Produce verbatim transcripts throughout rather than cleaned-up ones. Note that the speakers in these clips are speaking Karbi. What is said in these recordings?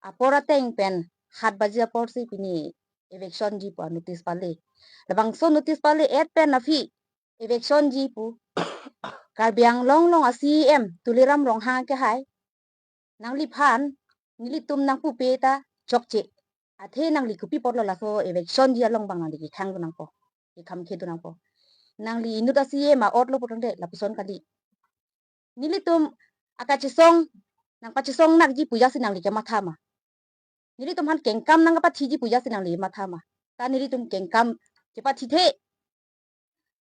apor ateng pen hat baji apor si pini eviction ji pu notice pale. Labangso notice pale-et pen aphi eviction ji pu Karbi Anglong along a C E M Tuliram Ronghang akehai nangliphan nelitum nangpupe ta chokche. Athe nangli kopi apotlo laso eviction ji along abang nangli kekhang dun nangpo, kekhamkhe dun nangpo. Nangli inut a C E M a'otlo putangte lapuson kali. Nelitum akachesong nangpachesong nakji pu ajat si nangli kematha ma? Nelitum aphan kengkam nangpathiji pu ajat si nangli matha ma? Ta nelitum kengkam chepathithe.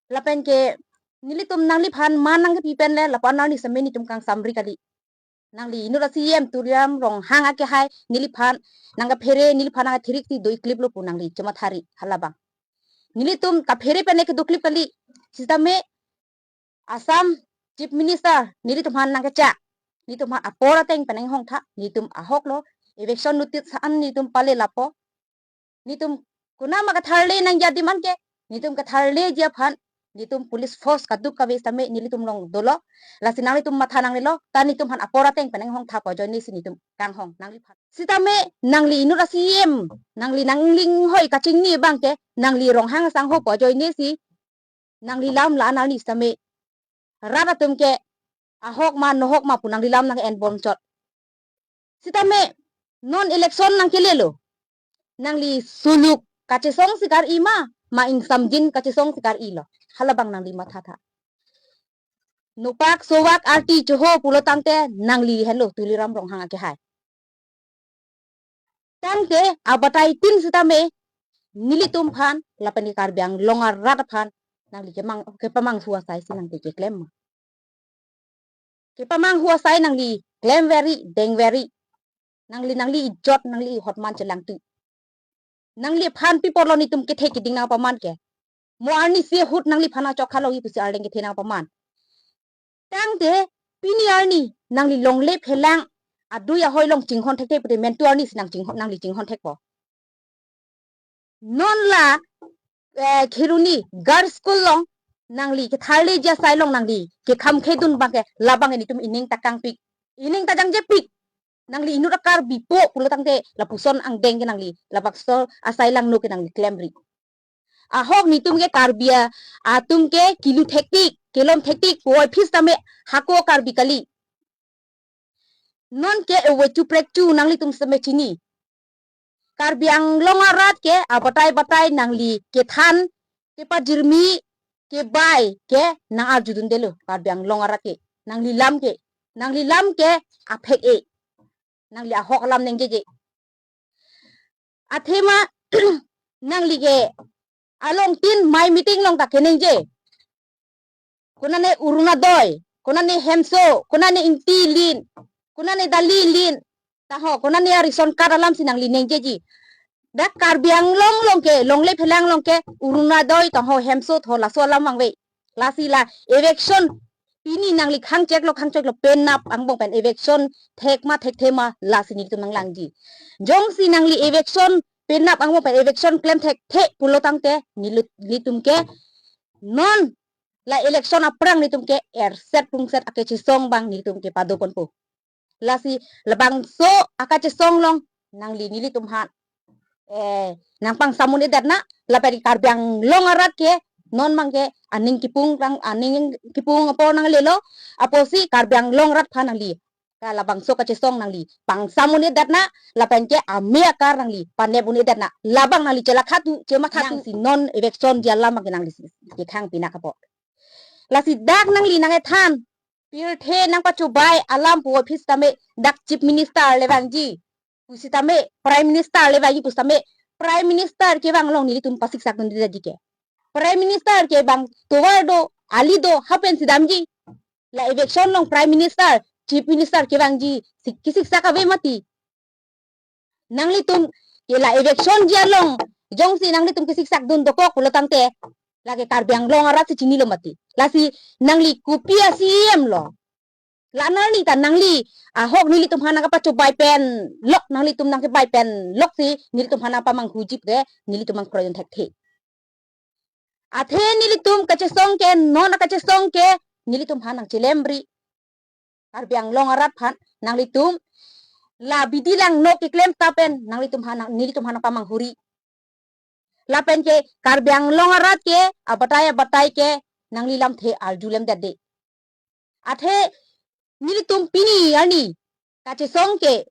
Lapen ke nelitum nangliphan man nangkepi pen le lapu-an arni sitame nelitum kangsamri kali. Nangli inut a C E M Tuliram Ronghang akehai neliphan nangkephere, neliphan nangkethirik si do-ikliplo pu nangli chemathari halabang. Nelitum kaphere pen kedoklip kali. Sitame Assam Chief Minister nelitum aphan nangkechak. Nelitum aphan apor ateng pen nanghongtha, nelitum ahoklo, eviction notice an nelitum pale lapo. Nelitum konat ma katharle nangji adim anke, nelitum katharleji aphan nelitum police force kaduk kave sitame nelitum along dolo. Lasi nanglitum matha nanglelo, ta nelitum aphan apor ateng pen nanghongtha pu ajoine si nelitum kanghong nangliphan. Sitame nangli inut a C E M, nangli nanglinghoi kachingni abang ke, nangli Ronghang asangho pu ajoine si nangli lam la-an arni sitame rat atum ke ahok ma nohok ma pu nangli lam nang-enbomchot. Sitame non election nangkelelo. Nangli suluk kachesong si kar-i ma, ma ingsamjin kachesong si kar-ilo? Halabang nangli mathatha. Nopak sowak arti choho pulo tangte nangli henlo Tuliram Ronghang akehai. Tangte abatai tin sitame nelitum aphan lapen ke Karbi Anglong arat aphan nangli kemang kepamanghu asai si nangli keklem ma? Kepamanghu asai nangli klemveri, dengveri. Nangli, nangli ijot, nangli ihotman chelangtu. Nangliphan pi apotlo nelitum kethe keding nangpaman ke? Mo arnisi ahut nangliphan achok khalongji pusi arleng kethe nangpaman? Tangte pini arni nangli longle phelang adui ahoi along chinghon thekthe pute mentu arni si nang chinghon, nangli chinghon thekpo. Non la, eh, Kheroni Girls School along nangli ketharleji asai along nangli kekhamkhe dun abang ke labang nelitum ining ta kangpik, ining ta jangjepik. Nangli inut a Karbipo pulo tangte lapuson angdeng ke nangli, labangso asai langno ke nangli klemri. Ahok nelitum ke Karbi atum ke kilu thektik, kelom thektik pu oi phis tame hako Karbi kali. Non ke ewe chu prek chu nanglitum sitame chini. Karbi Anglong arat ke abatai batai nangli kethan, kepajirmi, kebai ke nang arjudundelo Karbi Anglong arat ke. Nangli lam ke, nangli lam ke aphek-e. Nangli ahok alam nengjeje. Athema nangli ke along tin mai meeting along ta kenengje. Konane Orunodoi, konane hemso, konane ingti lin, konane dali lin, taho, konane a-ration card alam si nangli nengjeji. Dak Karbi Anglong along ke, longle phelang along ke, Orunodoi tangho, hemso tho, laso alam vangve. Lasi la eviction pini nangli khangcheklo, khangcheklo, penap angbong pen eviction thek ma thekthe ma lasi nelitum nanglangji. Jongsi nangli eviction penap angbong pen eviction klem thekthe pulo tangte neli, nelitum ke non la election aphrang nelitum ke erset pungset akechesong abang nelitum ke padoponpo. Lasi labangso akechesong along nangli nelitum aphan, eh, nangpangsamun-edet na, lapen Karbi Anglong arat ke non abang ke aning kipung rang, aning kipung apor nanglelo, apotsi Karbi Anglong arat aphan nangli ka labangso kechesong nangli pangsamun-edet na, lapen ke ame akar nangli panep un-edet na, labang nangli chelakha tu, chematha tu. Nangsi non eviction ji alam abang ke nangli si kekhang pinak apot. Lasi dak nangli nangkethan pirthe nangpachobai alam pu office tame dak Chief Minister le vangji pusitame, Prime Minister le vangji pusitame, Prime Minister kevang along nelitum pasiksak dundeji ke. Prime Minister ke bang tovar do, ali do, hapen si damji. La eviction along Prime Minister, Chief Minister kevangji si kesiksak ave mati. Nanglitum ke la eviction ji along jongsi nanglitum kesiksak dun dokok pulo tangte, lake Karbi Anglong arat si chinilo mati. Lasi nangli kopi a C E M lo? La-an arni ta nangli ahok nelitum aphan nangkapachobai pen lok, nanglitum nangkebai pen lok si nelitum aphan nangpamanghuji ke nelitum nangkroidun thekthe. Athe nelitum kechesong ke, non akechesong ke nelitum aphan nangchelemri. Karbi Anglong arat aphan nanglitum La bidi lang no keklem ta pen nanglitum aphan, nelitum aphan pamanghuri. Lapen ke Karbi Anglong arat ke abatai abatai ke nangli lamthe arjulem det de. Athe nelitum pini arni kachesong ke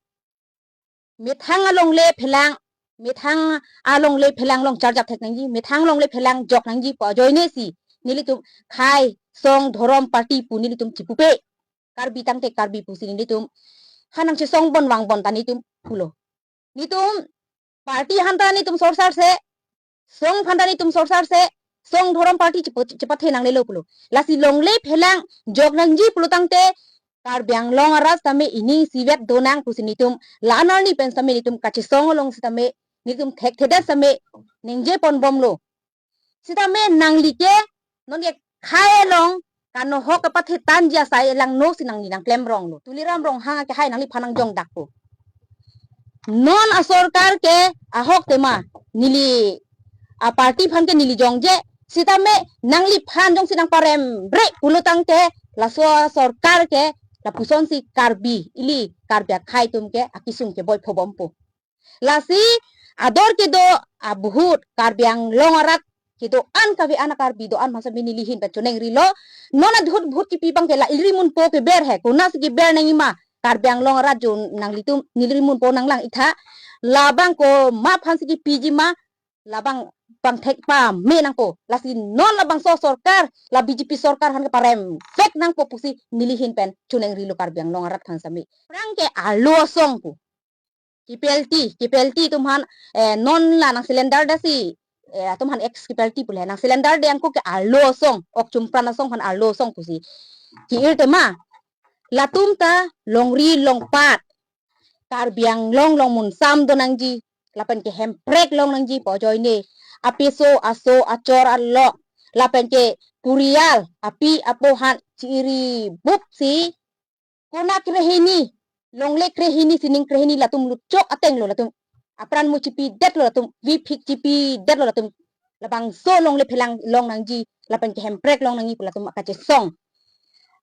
methang alongle phelang, methang alongle phelang along charjap thek nangji, methang alongle phelang jok nangji pu ajoine si nelitum khei song dhorom party pu nelitum chipupe. Karbi tangte Karbi pusi nelitum ha nangchesong bon vang bon ta nelitum pulo. Nelitum party aphan ta nelitum sorsar se, song aphan ta nelitum sorsar se, song dhorom party chipu-, chipathe nangnelo pulo. Lasi longle phelang jok nangji pulo tangte Karbi Anglong arat tame ining isivet donang pusi nelitum la-an arni pen tame nelitum kachesong along si tame nelitum thekthedet tame ningje ponbomlo. Sitame nangli ke non ke khei along kanohok kapathe tanji asai langno si nangli nangklem ronglo. Tuliram Ronghang akehai nangliphan nangjong dakpo. Non asorkar ke ahok tema neli aparty aphan ke neli jongje, sitame nangliphan jongsi nangparem bre pulo tangte laso asorkar ke lapuson si Karbi ili Karbi akhei atum ke akesung keboi phobompo. Lasi ador kedo abahut Karbi Anglong arat kedo-an kave-an a-Karbi do-an aphan tame neli ahin pen choningrilo. Non adhut bhut kipi abang ke la ili rimunpo keber he, konatsi keber nangji ma, Karbi Anglong arat jo nanglitum neli rimunpo nanglang-ik tha. Labang komat aphan si kipiji ma, labang bang thek pame nangpo. Lasi non labangso sorkar, la B J P sorkar aphan keparem vek nangpo pusi neli ahin pen choningrilo Karbi Anglong arat aphan tame. Aphrang ke arlo asong pu. Kipelti, kipelti atum aphan, eh, non la nang cylinder dasi, eh, atum aphan ex kipelti pule, nang cylinder de angko ke arlo asong, ok chumpran asong aphan arlo asong pusi ki-ir tema. Latum ta longri longpat Karbi Anglong along munsam do nangji, lapen ke hemprek long nangji pu ajoine, apiso aso achor alok, lapen ke purial api apo aphan chiri bup si kona krehini, longle krehini, sining krehini latum lutchok ateng lo latum. Apran mu chipi det lo latum, viphik chipi det lo latum. Labangso longle phelang long nangji, lapen ke hemprek long nangji pu latum akachesong.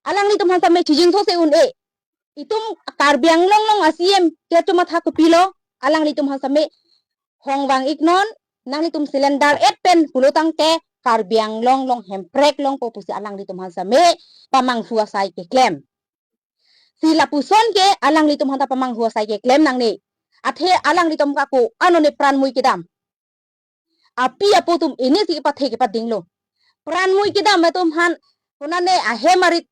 Alanglitum aphan tame chijing those un-e. Itum Karbi Anglong along a-C M ke chomatha kopilo, alanglitum aphan tame hong vang-ik non, nanglitum cylinder et pen pulo tangte Karbi Anglong along hemprek longpo pusi alanglitum aphan tame pamanghu asai keklem. Si lapuson ke alanglitum aphan ta pamanghu asai keklem nangne. Athe alanglitum ke ko-an one pran mui kedam. Api apo atum ini si kepathe kepadinglo. Pran mui kedam atum aphan konane ahem arit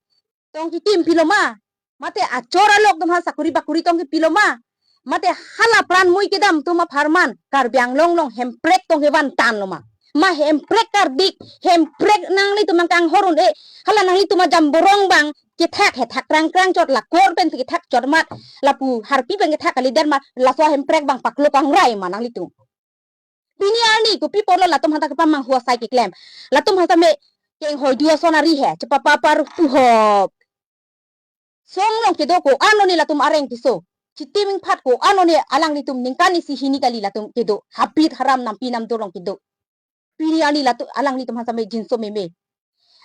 tong kikim pilo ma. Mate achor alok atum aphan sakuri bakuri tong kipilo ma. Mate hala pran mui kedam atum apharman Karbi Anglong along hemprek tong kevan tan lo ma. Ma hemprek kardik, hemprek nanglitum nangkanghor un-e, hala nanglitum ajamborong abang kethak hethak krang krang chot, la kor pen kethak chot mat, lapu harpi pen kethak kalidet mat, laso hemprek abang paklo kangrai ma nanglitum. Pini arni kopi apotlo latum aphan ta kepamanghu asai keklem. Latum aphan tame kenghoidu ason ari he, chepapapar puhop. Song along kedo ko-an one latum areng keso. Chitim ingphat ko-an one alanglitum ningkan isi hini kali latum kedo. Hapit haram nampi namdo along kedo. Pini arni latum alanglitum aphan tame jinso meme.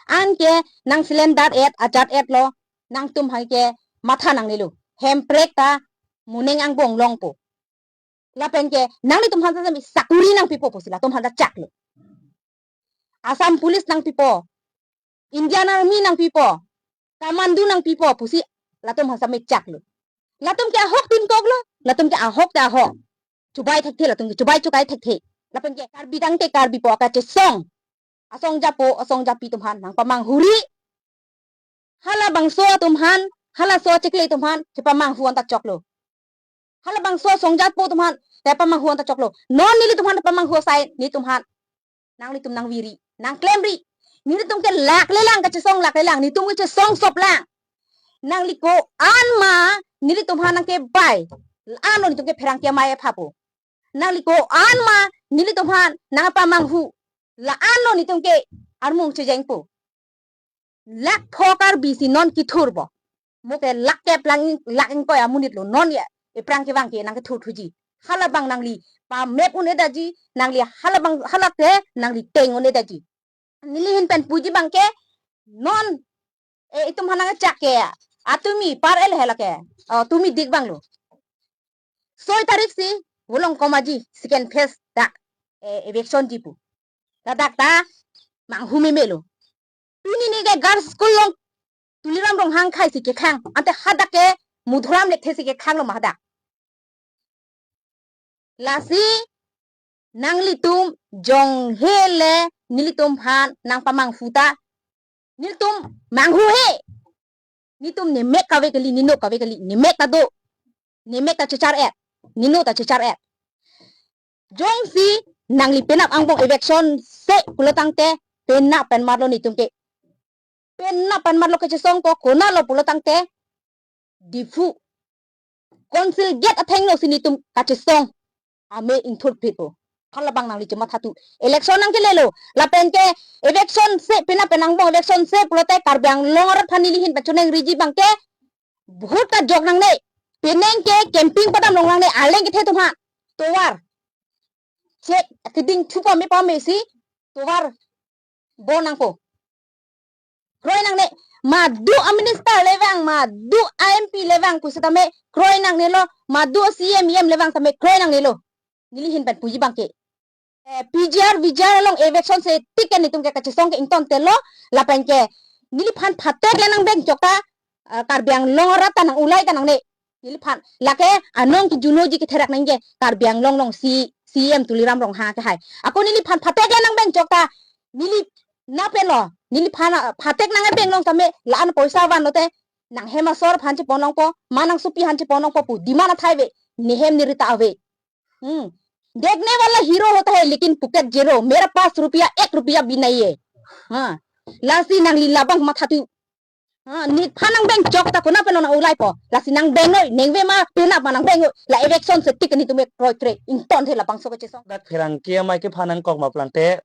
Anke nang cylinder et, ajat et lo, nangtum aphan ke matha nangnelo. Hemprek ta moneng angbong longpo. Lapen ke nanglitum aphan tame sakuri nangpipo pusi latum aphan ta chaklo. Assam Police nangpipo, Indian Army nangpipo, Commando nangpipo pusi latum aphan tame chaklo. Latum ke ahok tin koklo, latum ke ahok ta ahok. Chubai thekthe, latum ke chubai chukai thekthe. Lapen ke Karbi tangte Karbi pu akachesong. Asong japo, asong japi atum aphan nangpamanghuri. Halabangso atum aphan, halaso chikle atum aphan, chepamanghu anta choklo. Halabangso asong japo atum aphan, chepamanghu anta choklo. Non nelitum aphan pamanghu asai, nelitum aphan nanglitum nangviri, nangklemri. Nelitum ke laklelang, kachesong laklelang, nelitum kachesong soplang. Nangli ko-an ma nelitum aphan nangkebai, la-an lo nelitum ke pherangke amei aphapo. Nangli ko-an ma nelitum aphan nangpamanghu, la-an lo nelitum ke armung chejengpo. Lakh pho Karbi si non kethurpo. Mo ke lakh kep lang, lakh ingkoi amonit lo non ya. Ephrang kevang ke nangkethurthuji. Halabang nangli pamep un-edetji, nangli halabang halake nangli teng un-edetji. Neli ahin pen puji abang ke non, eh, itum aphan nangchak ke, atumi par el hela ke. Oh, tumidik abang lo. soi tarik si volong komaji second phase dak, eh, eviction ji pu. Ladak ta manghu meme lo. Pini neke girls school along Tuliram Ronghang akhei si kekhang, ante hadak ke Madhuram Lekthe si kekhang lo ma hadak. Lasi nanglitum jong hele nelitum aphan nangpamanghu ta, nelitum manghu he. Nelitum nemek kave kali, nino kave kali, nemek ta do, nemek ta chechar et, nino ta chechar et. Jongsi nangli penap angbong eviction se pulo tangte, penap pen marlo nelitum ke. Penap pen marlo kachesong ko, konatlo pulo tangte, Diphu Council gate athengno si nelitum kachesong ame ingthurphit po. Halabang nangli chematha tu. Election nangkelelo. Lapen ke eviction se, penap pen angbong eviction se pulote Karbi Anglong arat aphan neli ahin pachoningri ji abang ke vote kajok nangne. Penang ke campaign padam long nangne, arleng kethe atum aphan. Tovar. Chek keding thu pame pame si tovar bon nangpo. Kroi nangne, madu a minister le vang, madu a M P le vang pusitame kroi nangnelo, madu a C M E M le vang tame kroi nangnelo. Neli ahin pen puji abang ke. Eh, P G R, V G R along eviction se tik ke nelitum ke kachesong ke ingtontelo, lapen ke neliphan phatek le nangbeng chok ta, ah, Karbi Anglong arat ta nang-ulai ta nangne. Neliphan, lake anong kejunoji ketherak nangke Karbi Anglong along si C M Tuliram Ronghang akhei. Ako neliphan phatek le nangbeng chok ta, neli na pen lo, neliphan, ah, phatek nangbeng long tame, la-an poisa vanlo te, nanghem asor aphan chepon longpo, ma nangsopi aphan chepon longpo pu, demand athai ave, nehem nerita ave. हम्म, देखने वाला हीरो होता है लेकिन pocket zero. मेरा पास रुपया एक रुपया भी नहीं है। Ha, lasi nangli labang matha tu. Ha, neliphan nangbeng chok ta konat pen lo nang-ulaipo. Lasi nangbeng noi, nengve ma penap ma nangbeng noi. La eviction se tik nelitum ke kroikre ingtonthe labangso kachesong. Dak pherangke amei kephan nangkok ma pulo tangte,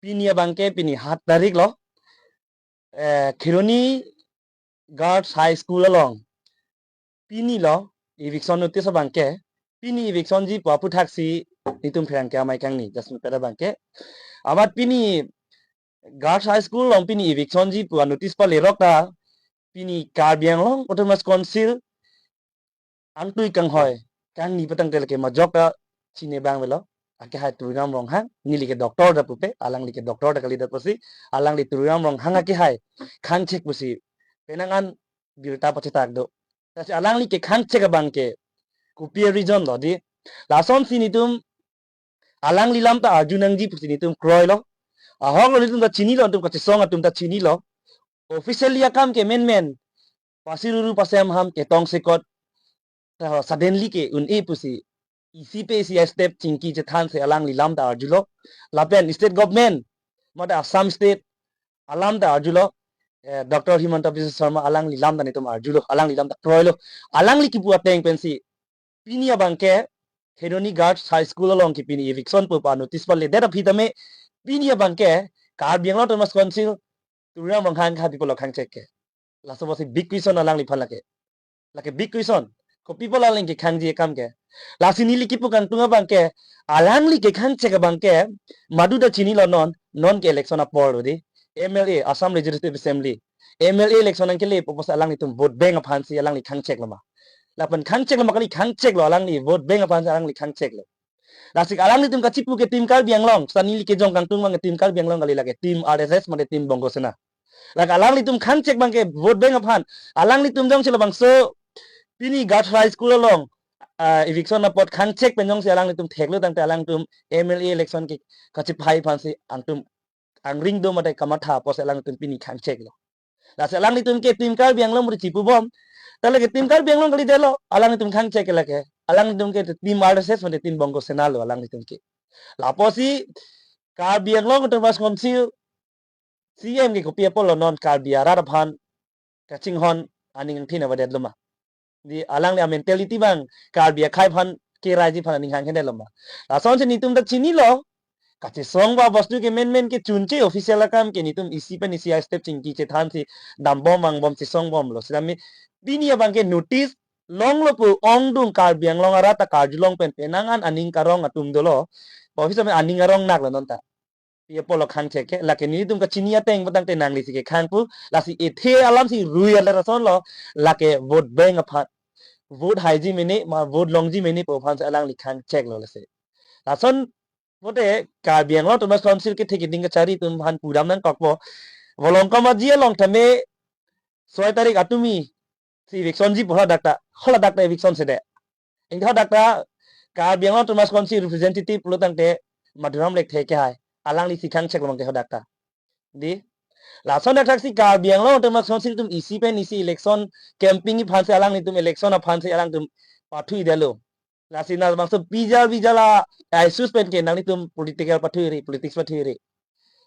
pini abang ke pini hat tarik lo. Eh, Kheroni Girls High School along pini lo eviction notice abang ke, pini eviction ji pu aphuthak si nelitum pherangke amei kangni, just me pera abang ke. Amat pini Girls High School along pini eviction ji pu a-notice palerok ta, pini Karbi Anglong Autonomous Council angtui kanghoi kangni pu tangte lake majok ta chini abang avelo. Akehai Tuliram Ronghang, neli ke doctor ta pupe, alangli ke doctor ta kalidet pusi, alangli Tuliram Ronghang akehai khangchek pusi penang an birta pachetak do. Lasi alangli ke khangchek abang ke kopi a-reason lo di. Lasonsi nelitum alangli alam ta arju nangji pusi nelitum kroilo. Ahok lo nelitum ta chinilo, nelitum kachesong atum ta chinilo. Officially akam ke menmen, pasiruru pasem ham ketong sekot, ta suddenly ke un-e pusi isi pe isi a-step chingki chethan si alangli alam ta arjulo. Lapen state government, mate Assam state alam ta arjulo. Eh, Doctor Himanta Biswa Sarma alangli alam ta nelitum arjulo, alangli alam ta kroilo. Alangli kipu ateng pensi pini abang ke Kheroni Girls High School along ke pini eviction pu a-notice paledet aphi tame, pini abang ke Karbi Anglong Autonomous Council Tuliram Ronghang akhei pi apotlo khangchek ke. Laso pusi big question alangliphan lake. Lake big question. Kopi apotlo alang kekhangji akam ke. Lasi neli kipu kangtung abang ke, alangli kekhangchek abang ke, madu ta chinilo non, non ke election apor lo di. M L A, Assam Legislative Assembly. M L A election nangkele pu pusi alanglitum vote bank aphan si alangli khangchek lo ma. Lapen khangchek lo ma kali, khangchek lo, alangli vote bank aphan si alangli khangchek lo. Lasi alanglitum kachipu ke Team Karbi Anglong, seta neli kejong kangtung abang ke Team Karbi Anglong kali, lake Team R S S mate Team Bongo Sena. Lake alanglitum khangchek abang ke vote bank aphan, alanglitum jongsi labangso pini Girls High School along, ah, eviction apot khangchek pen jongsi alanglitum theklo tangte alangtum M L A election ke kachiphai aphan si angtum angring do mate kamatha pusi alangtum pini khangchek lo. Lasi alanglitum ke Team Karbi Anglong pu chipu bom. Ta lake Team Karbi Anglong kalidetlo, alanglitum khangchek ke lake. Alanglitum ke Team R S S mate Team Bongo Sena lo alanglitum ke. Lapusi Karbi Anglong Autonomous Council C M ke kopi apotlo non Karbi arat aphan kachinghon aning angthin avedet lo ma. Di alangli a-mentality abang Karbi akhei aphan keraiji aphan aning hanghedet lo ma. Lasonsi nelitum ta chinilo, kachesong ba bostu ke menmen ke chunche official akam ke nelitum isi pen isi a-step chingki chethan si dambom vangbom chesong bomlo. Sitame pini abang ke notice longlo pu ongdung Karbi Anglong arat ta karjulong pen penang an aning karong atum dolo. Office me aning arong naklo non ta. Pi apotlo khangchek ke, lake nelitum kachini ateng pu tangte nangli si kekhang pu, lasi ethe alam si rui aler ason lo, lake vote bank aphan. vote haiji mene ma vote longji mene pu aphansi alangli khang chek lo lasi. Lason pote Karbi Anglong Autonomous Council kethe keding kachari atum aphan pudam nangkokpo. Volongkom aji along tame soi tarik atumi si eviction ji pu hadak ta, haladak ta eviction sede. Ingkoi hadak ta Karbi Anglong Autonomous Council representative lo tangte Madhuram Lekthe ke hai. Alanglisi khang chek lo abang ke hadak ta. Di. Lason dak thaksi Karbi Anglong Autonomous Council atum isi pen isi election campaign aphansi alanglitum election aphansi alangtum pathu-i detlo. Lasi labangso pijal bijal a-issues pen ke nanglitum political pathu-i ri, politics pathu-i ri.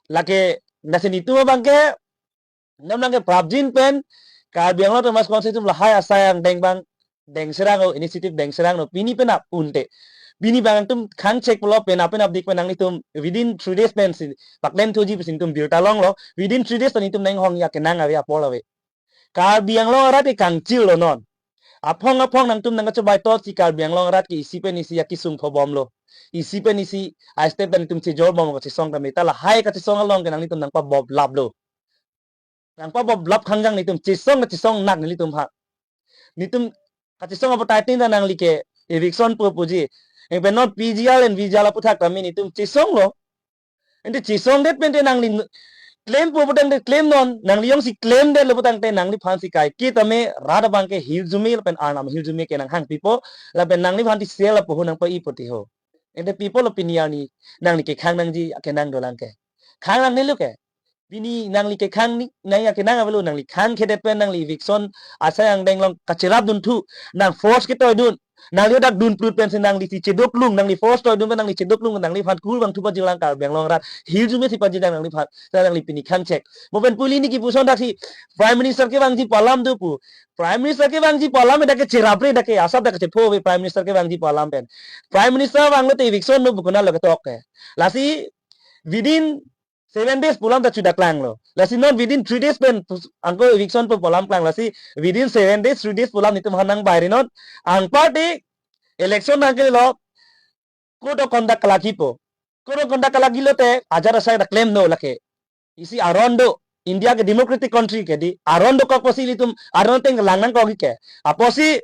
Lake lasi netum abang ke, nam nang ke prapjin pen Karbi Anglong Autonomous Council atum lahai asai angdeng abang dengserang o, initiative dengserang o, pini penap unte. Pini abang atum khang chek pulo penap penap dik pen nanglitum within three days pensi paklem thuji pusi netum birta longlo, within three days ta netum nanghong ya kenang ave apor ave. Karbi Anglong arat ke kangchil lo non. Aphong aphong nangtum nangkachobai totsi Karbi Anglong arat ke isi pen isi ya kesung phobomlo. Isi pen isi a-step ta netum chejor bomlo kachesong tame ta lahai kachesong along ke nanglitum nangpabob laplo. Nangpabob lap khangjang netum chesong kachesong nak nelitum ha. Netum kachesong apotai tin ta nangli ke eviction pu puji. Eng pen non P G R and V G R aputhak tame netum chesong lo. Ente chesong det pen te nangli claim pu putangte claim non, nangli jongsi claim detlo putangte nangliphansi kai. Ke tame rat abang ke hirjume lapen arnam hirjume ke nanghang pipo, lapen nangliphansi sel apo ho nangpa-i pute ho. Ente pipo lo pini arni nangli kekhang nangji akenang dolang ke. Khang nangnelo ke. Pini nangli kekhang ni, nangli akenang avelo, nangli khang khedet pen nangli eviction asai angdeng along kacherap dunthu, nang force ketoidun. Nangli dak dunplut pensi nanglisi chedoklung, nangli force toidun pen nangli chedoklung, nangliphan kur abang thu pajirlang Karbi Anglong arat. Hirjume si pajirlang nangliphan, ta nangli pini khang chek. Mo pen puli ni kipuson daksi Prime Minister kevangji pu alam do pu. Prime Minister kevangji pu alam dak ke cherapre dak ke asap dak ke chepho ave Prime Minister kevangji pu alam pen. Prime Minister vanglote eviction lo pu konat lo ketok ke. Lasi within seven days pu alam ta chudak klanglo. Lasi non within three days pen pus-, angko eviction pu alam klang lasi within seven days, three days pu alam netum aphan nangbai ri non. Anparti election nangkelo code of conduct kalagi po. Code of conduct kalagi lote ajat asai ta claim no lake. Isi aron do, India ke democratic country ke di, aron dokok pusi ilitum aron ateng lang nangkok ke. Apotsi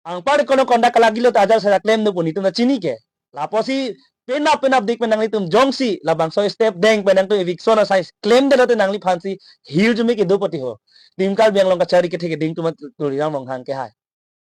anparti code of conduct kalagi lote ajat asai ta claim no pu netum ta chini ke. Lapusi penap penap dik pen nanglitum jongsi labangso step deng pen nangtum eviction asai claim detlote nangliphansi hirjume kedo pute ho. Team Karbi Anglong kachari kethe keding atum Tuliram Ronghang ke hai.